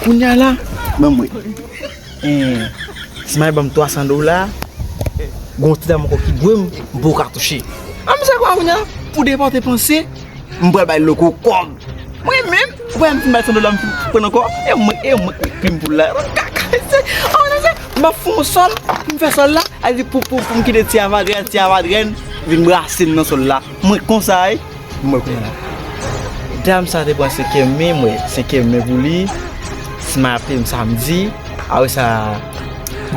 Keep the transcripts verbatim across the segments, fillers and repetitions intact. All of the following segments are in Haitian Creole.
Kounye a la, ban m wè. Eh, si May ban m twa san dola, gon ti dam ankò ki dwe m, m poko ka touche. An, misye kwa kounye a, pou depòte panse, m pral bay Loko kòb. Mwen menm, ou wè m fin bay san dola, m fin pran ankò. E mwen, e mwen ki plim pou l la. Kaka, se, an, se, m ap fè yon sòl, m fè sòl la, a di pou, pou, pou m kite ti avadrèn, ti avadrèn, vin brase m nan sòl la. Mwen konsa, wi. Mwen konnen la. Dam sa te pran senkèm men, mwen, senkèm men pou li. Si m ap peye m samdi, apre sa,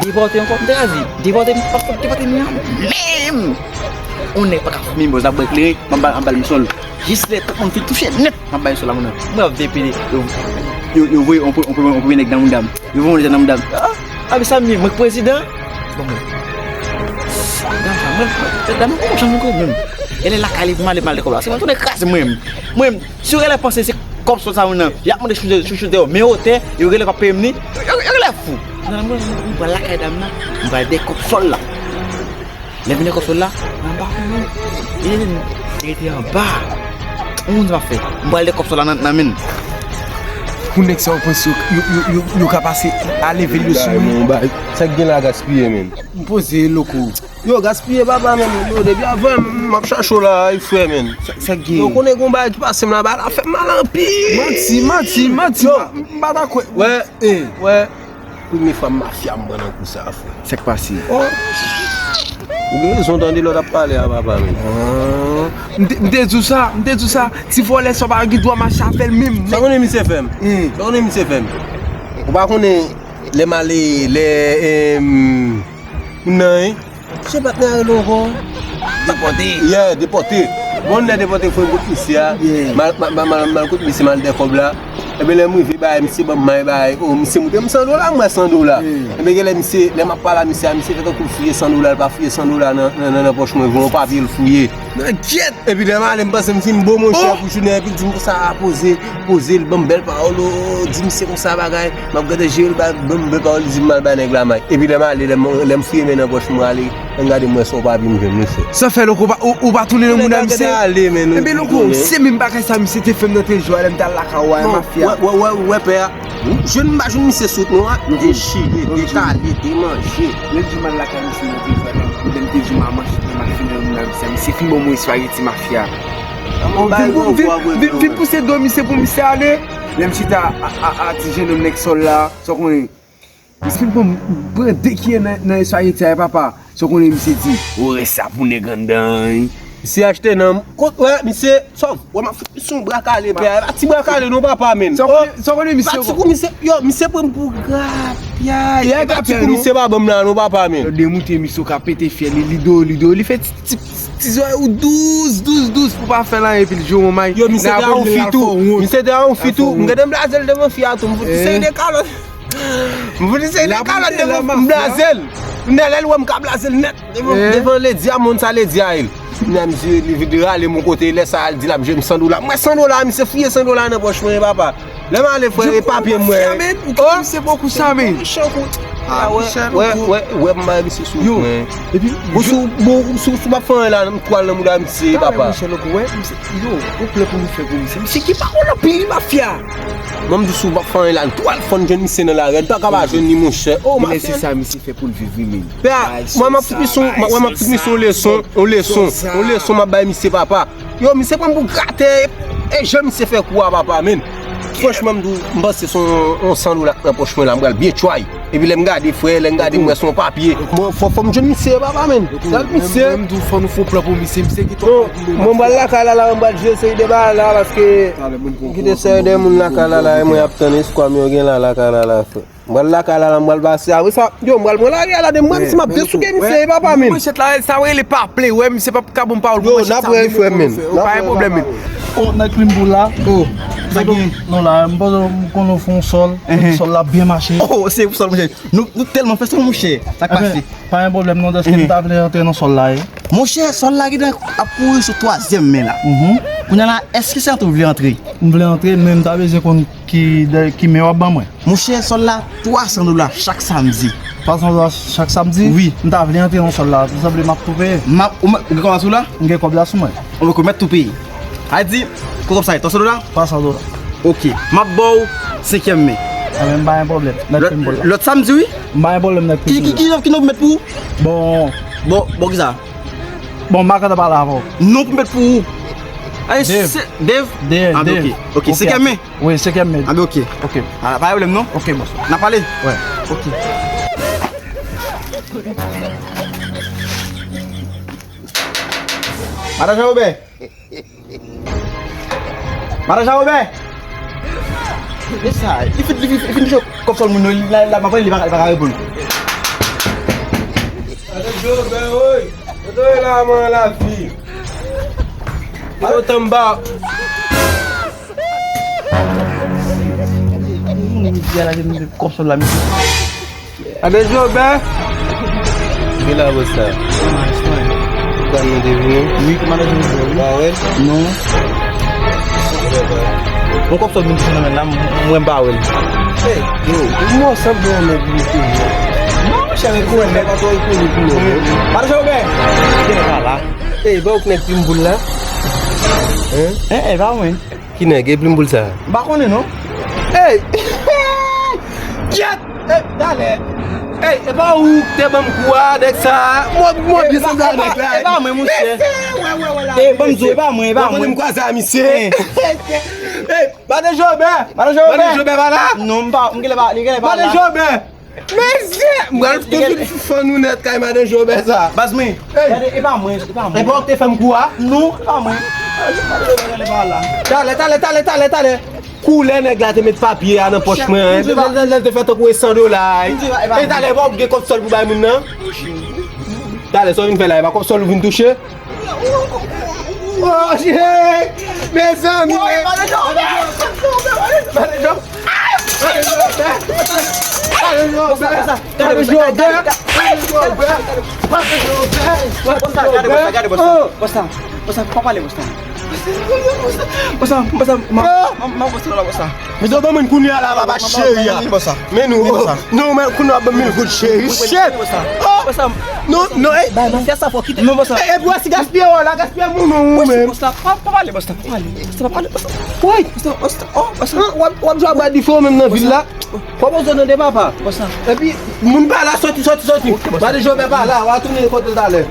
depòte ankò, m te ka di, depòte m, pa fòk depòte m nan menm. On nèg pa ka fout m yon bòz la, bwè kleren, m ap ba, m ap ba l yon sòl. Jis lè tout moun fin touche nèt, m ap ba l yon sòl la, moun nan. Mwen ap depile, yo, yo, yo voye on pre-, on premye, on premye nèg nan mouda m. Yo voye on nèg nan mouda m. Ah, ah, men sa m ye, mwen k prezidan. Bon, mwen. Dam sa, mwen, dam nan, kòman chanm mwen menm? Genlè lakay li pou m ale, pou m al de kòb la. Se mwen tounen kraze mwen menm. Mwen menm, si yo genlè panse se kòb sòl sa moun nan, y ap mande chouchou, chouchou te yo, men otè, yo genlè pa peye m ni, yo, yo, yo genlè fou. Nan mwen, mwen pral lakay dam nan, mwen pral de kòb sòl la. Lè m vin de kòb sòl la, anba konnen. Li rete anba. Ou konn sa m ap fè? Mwen pral de kòb sòl la nan, nan men l. Pou nèg sa yo panse yo, yo, yo, yo, yo ka pase a leve l yo sou mwen. Sa k gen la gaspiye, men. M poze Loko. Yo, gaspiye papa, men. Yo, depi avan, m ap chache w la, wi, frè, men. Sa, sa k gen? Yo, konnen gon bagay ki pase m la, bagay la fè m mal anpil. Manti, manti, manti. Yo. M pa ta kwè. Wè, wè. Premye fwa mafya m pran nan kou sa, frè. Sa k pase? Oh. Ou gen rezon tande lè w t ap pale a papa, men. Ah. M te, m te di w sa, m te di w sa. Ti vòlè sa w pa gen dwa mache avè l menm. Sa konnen misye fè m? Sa konnen misye fè m? Ou pa konnen lè m ale, lè, em, moun nan, en? Misye pa t nan rele ankò. Depòte. Yeah, depòte. Bon, lè depòte fò m kote misye a. Yeah. Mal, mal, mal, mal, mal kote misye, mal de kòb la. Ebyen, lè m rive, bagay, misye ban m may, bagay. Oh, misye montre m san dola, m wè san dola. Yeah. Ebyen, genlè misye, lè m ap pale a misye a, misye fè tankou l fouye san dola, l pa fouye san dola nan, nan, nan, nan pòch mwen, voye yon papye l fouye. Nan gyèt! Epi lè m ale, m panse m fin bon, monchè, pou jounen, epi l di m konsa, poze, poze, l ban m bèl pawòl, oh, di misye konsa bagay, m ap gade je l, ba, ban m bèl pawòl, li di m al bay nèg la may. Epi lè m ale, lè m, lè m fouye men nan pòch mwen ale, ann gade m wè se yon papye m jwenn, mesye. Sa fè, Loko, ou pa, ou, ou pa tounen nan mouda misye? Ebyen, Loko, se menm bagay sa misye te fè m nan tèl jou a, lè m t al lakay ou a, mafya. Wè, wè, wè, wè, pè a. Jwenn m pa jwenn misye sou wout non, ap dechire, dekale, demanje. Lè m di m al lakay misye nan telefòn, lè m te di m a manchèt nan machin nan, misye, misye fin ban mwen espageti mafya. Vin, vin, vin, vin pouse do misye pou misye ale. Lè m chita a, a, a ti jennonm nèg sòl la, sa w konnen. Misye fin ban m, pran de kiyè nan, nan espageti a, papa. Sa w konnen misye di? Ou rès sa pou nèg anndan an, wi. Misye achte nan, kot, wè, misye, sòm, wè, m ap fout misye yon bra kale, pè a. E pa ti bra kale non, papa, men. Sa w konnen, sa w konnen misye? Pa ti kou misye, yo, misye pran m pou grapyay. E pa ti kou misye pa ban m la non, papa, men. Yo demoute misye, w ka pete fyèl li, li do, li do, li fè ti, ti, ti zòrèy ou dous, dous, dous pou pa fè l anyen, epi l jwe yon may. Yo, misye te a yon fi tou. Misye te a yon fi tou. M gade m blaze l devan fi a tou, m fout seri de kalòt. M fout seri de kalòt devan, m blaze l. M lè l wè m ka blaze l nèt. Devan, devan ledi a, moun sa ledi a ye. Kounye a misye li vin rale m yon kote, lè sa a l di l ap jwenn san dola. M wè san dola, misye fouye san dola nan pòch mwen, papa. Lè m ale, frè, e papye m wè. Ou kite misye poko sa, men. Ah, wè, wè, wè, m bay misye sou mwen. Epi, bon, sou, bon, sou, sou m ap fè anyen la, m twal nan mouda misye, papa. Monchè, Loko, wè, misye, yo, ou plè pou nou fè pou misye. Misye ki pa wè l anpil, li mafya. Mwen, m di sou m ap fè anyen la, m twal fò n jwenn misye nan lari a, n pa ka pa jwenn li, monchè. Oh, mafya. Se sa misye fè pou l viv, wi, men. Pè a, mwen, m ap fout misye, mwen, m ap fout misye yon leson, yon leson, yon leson m ap bay misye, papa. Yo, misye pran m pou gratè, e, e jan misye fè kou a, papa, men. Franchman, m di w, m panse se yon, yon san dola nan pòch mwen la, m pral byen try. Epi lè m gade, frè, lè m gade, m wè se yon papye. Bon, fò, fò m jwenn misye, papa, men. Dat misye. Mwen, m di w, fò nou fè yon plan pou misye, misye ki twò. Non, mwen, m pral lakay la, la, m pral jere seri de bagay la, paske m kite seri de moun lakay la, la, e mwen ap tann eskwam yo gen la, lakay la, la, frè. M pral lakay la, la, m pral pase. Apre sa, yo, m pral pran lari a, la, de m wè misye, m ap desouke misye, e papa, men. Manchèt la, sa w rele pa ple, wè, misye p ap ka ban m pawòl pou manchèt sa, men. Yo, n ap wè, frè, men. Pa gen pwoblèm, men. Oh, nèg Green Bull la. Oh. Sa gen, non, la, m panse m konnen w fè yon sòl. Sòl la byen mache. Oh, se sòl, monchè. Nou, nou tèlman fè sòl, monchè. Sa k pase? Pa gen pwoblèm non, dèske m ta vle antre nan sòl la, wi. Monchè, sòl la gentan ap kouri sou twazyèm men la. Kounye a la, èske se antre w vle antre? M vle antre, men m ta bezwen konn ki, ki men w ap ban mwen. Monchè, sòl la, twa san dola chak samdi. Twa san dola chak samdi? Wi. M ta vle antre nan sòl la. Sa vle m ap tou peye? M ap, ou gen kòb la sou la? M gen kòb la sou mwen. Ou mèt tou peye. A di, kòb sa, twa san dola? Twa san dola. Ok. M ap ba w senkyèm men. Anben, m pa gen pwoblèm. Nèt prim pou l la. Lòt sa m di wi. M pa gen pwoblèm nèt prim pou l la. Ki, ki, ki non pou m met pou ou? Bon. Bon, bon, kisa? Bon, m pa ka pale avè w. Non pou m met pou ou. Ay, Dave. Se Dave? Dave, Dave. Ah, ben, ok. Ok, se kèmen? Wi, se kèmen. Ah, ben, ok. Ok. Ah, pa gen pwoblèm, non? Ok, bòs. N a pale? Wi. Ok. Madan Jean Robert. Madan Jean Robert. E sa, li fin, li fin, li fin touche kòb sòl moun yo, li la, la, m ap rele, li pa, li pa ka reponn. Madan Jean Robert, woy. Kote w ye la, mwen la fi. Kote w tanba? Kòb sòl la, mesye. Madan Jobè. Vin la, bòs la. Ou kwè nou te vini? Wi, kòmandan Jobè, wi. Pa wè l? Non. Yon kòb sòl vin touche nan men l la, m-, mwen m pa wè l. Ey, yo, mwen sanble yon nèg li te ye. Non, monchè, rekonèt. Nèg pa twò rekonèt pou nou. Madan Jobè. Genlè pa la. Ey, ba ou k nèg plim boul la. Hein? Hein, e pa mwen. Ki nèg? E plim boul sa? M pa konnen non. Ey! Gyèt! Ey, talè. Ey, e pa ou k te ban m kou a, nèg sa? Mwen, mwen byen sanble a nèg la. E pa mwen, monchè. E, ban m di w, e pa mwen, e pa mwen. Mwen, m kwaze a misye. Ey, Madan Jobè! Madan Jobè! Madan Jobè pa la? Non, m pa, m genlè pa, li genlè pa la. Madan Jobè! Mesye! M pral konfime fann ou nèt kay Madan Jobè sa. Baz mwen. Ey! Gade, e pa mwen, e pa mwen. E pa ou k te fè m kou a? Non, e pa mwen. Madan Jobè genlè pa la. Talè, talè, talè, talè, talè. Koulè nèg la te met papye a nan pòch mwen, hein. Lè, lè, lè, lè l te fè tankou e san dola, hein. E talè, e pa ou k gen kòb sòl pou bay moun nan? Talè, sa w vin fè la, e pa kòb sòl ou vin touche? Oh, shit! Mezanmi! Madan Jobè! Madan Jobè! Madan Jobè! Madan Jobè! Madan Jobè! Madan Jobè! Bòs la, gade bòs la, gade bòs la. Bòs la, bòs la, pa pale bòs la. Bòs la, bòs la, ma, ma, ma, bòs la, bòs la. Mezanmi, ban mwen kounye a la, papa cheri a. Men nou, oh, non, men kounye a ban mil goud cheri. Shit! Oh! Non, non, ey. Bay mafya sa fò kite. Non, bòs la. Ey, epi w si gaspiye w la, gaspiye moun ou menm. Bòs la, pa, pa pale, bòs la, pa pale. Bòs la, pa pale, bòs la. Woy! Bòs la, bòs la, oh, bòs la. W ap, w ap jwe a bwa dife w menm nan vil la. Fò w bezwen tande papa. Bòs la. Epi, moun pa la, sòti, sòti, sòti. Madan Jobè pa la, w a tounen kote l talè.